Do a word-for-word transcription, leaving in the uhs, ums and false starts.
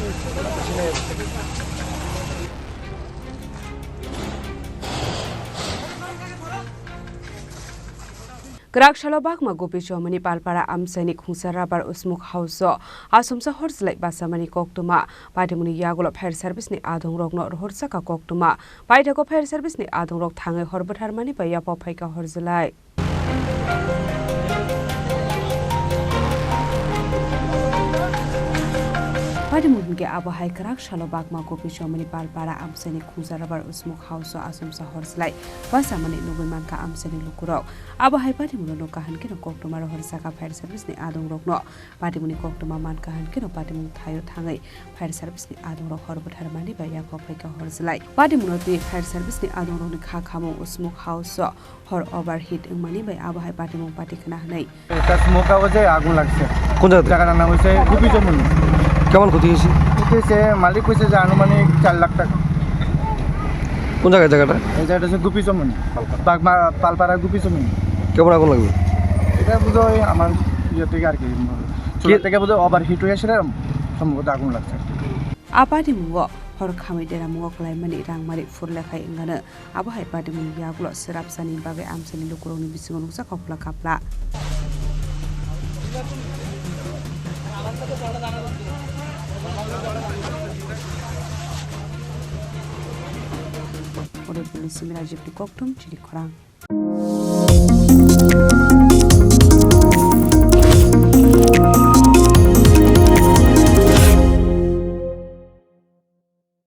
Kwrak salo bakma Gopi Chowmani Palpara amchaini khungsa rubber usmuk house o asomsa hor chwlai basamani koktwma. Patimungni yagulo fire service ni adongrokno rohorjaka koktwma. Paithakgo fire service ni adongrok thangwi hor bwtharmani bai yapha phaikha hor chwlai. Patimung hwnkhe abo hai kwrak salo bakma Gopi Chowmani Palpara amchaini khungsa rubber usmuk house o asomsa hor chwlai basamani nugwi mankha amchaini lukurok. Abo hai patimungno nukha hwnkhe no koktwma rohorjaka fire service ni adongrokno. Patimungni koktwma mankha hwnkhe no patimung thaio thangwi fire service ni adongrok hor bwtharmani bai yapha phaikha hor chwlai. Patimungno twi fire service ni adongrokni kha khamung usmuk house o hor overheat wngmani bai abo hai patimung pati khna hwnwi. এটা স্মোক আওয়াজে আগুন লাগছে। কোন জায়গাতে? জায়গাটার নাম হচ্ছে গুপি চমুনি। কেমন ক্ষতি হয়েছে? ক্ষতি হয়েছে, মালিক কইছে যে আনুমানিক চার লাখ টাকা। কোন জায়গায় জায়গাটা? এই জায়গাটা হচ্ছে গুপি চমুনি। বাগমা-, পালপাড়া গুপি চমুনি। কেমন আগুন লাগলো? এটা বুঝো ওই আমার ইয়ে থেকে আর কি, চুলা থেকে বুঝো ওভারহিট হয়ে সেটা সম্ভবত আগুন লাগছে। A patimungo hor khamwi deramungo kwlaimani rangmari phurlekhai wngano. Abo hai patimungni yagulo swrapsani bagwi amchaini lukurokni bisingo nukjakha pula kapla. Udaipurni simi Rajibni kokthum chini khorang.